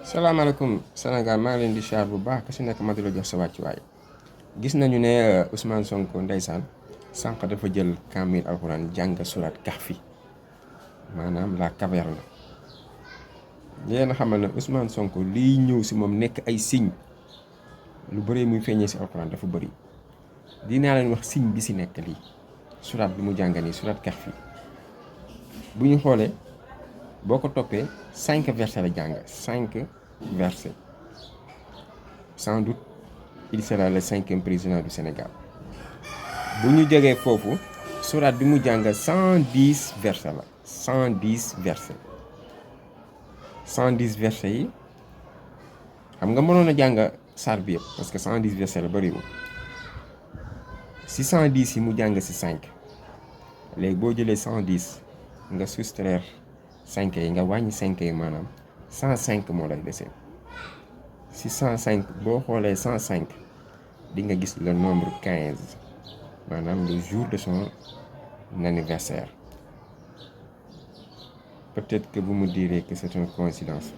salaamaaleykum Sénégal maa ngi leen di siyaar bu baax ku si nekk ma di la jox sa wàccuwaay gis nañu ne Ousmane Sonko ndeysaan sànq dafa jël kaamil alxuraan jàng surat Kahfi maanaam la caverne leen xamal ne Ousmane Sonko liy ñëw si moom nekk ay signe lu bëri muy feeñee si alxuraan dafa bëri dinaa leen wax signe bi si nekk lii surat bi mu jàng nii surat Kahfi bu ñu xoolee boo ko toppee 5 versets la jàng 5 versets sans doute il sera le 5e président du Sénégal bu ñu jógee foofu surat bi mu jàng 110 versets la 110 versets 110 versets yi xam nga mënoon a jàng saar bi yëpp parce que 110 versets la bëriwul si 110 yi mu jàng si 5 léegi boo jëlee 110 nga soustraire 5 yi nga wàññi 5 yi maanaam 105 moo lay dese si 105 boo xoolee 105 di nga gis le nombre 15 maanaam le jour de son anniversaire peut-être que vous me direz que c'est une coïncidence